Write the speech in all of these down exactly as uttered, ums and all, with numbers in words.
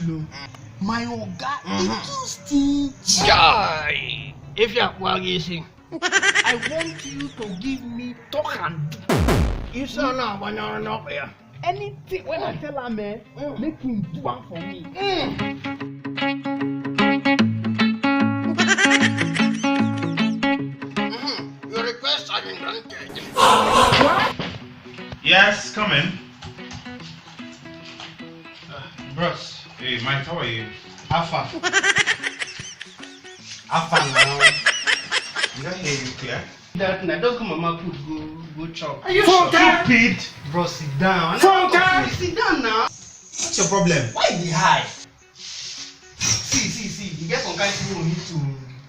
My oga, e too stingy. Guy, if you are Wagisi, I want you to give me talk and do. You saw now, when you're not here. Anything when I tell am, eh, make him do am for me. Your request has been granted. Yes, come in. Uh, bros, hey, Mike, how are you? How far? How far now? You don't hear you clear? That na just go mama put go go chop. Are you stupid? Bro, sit down. Sit down now. What's your problem? Why you dey high? See, see, see. You get some kind thing we need to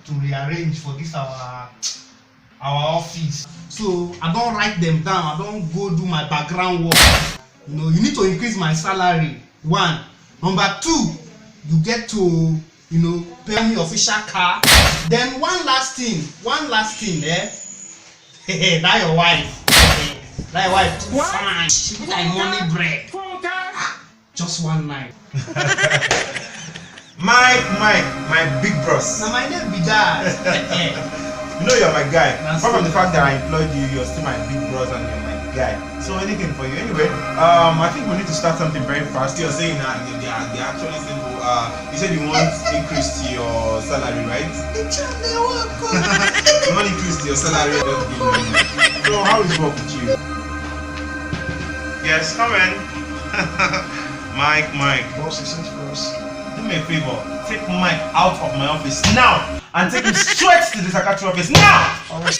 to rearrange for this our our office. So I don write them down. I don go do my background work. You know, you need to increase my salary. One. Number two, you get to, you know, pay me official car. Then one last thing, one last thing, eh? That your wife. That your wife too fine. She be like money bread. Just one night. Mike, Mike, my big bros. Now my name be that. You know you're my guy. Apart from the fact that I employed you, you're still my big bros and you're my guy. So anything for you. Anyway, um, I think we need to start something very fast. You're saying that they, they, are, they actually simple. Uh, you said you want increase to your salary, right? You want increase to your salary? Just give me. So how is work with you? Yes, come in. Mike, Mike. Boss, is it for us? Do me a favor. Take Mike out of my office now and take him straight to the Sakatri office now. All right.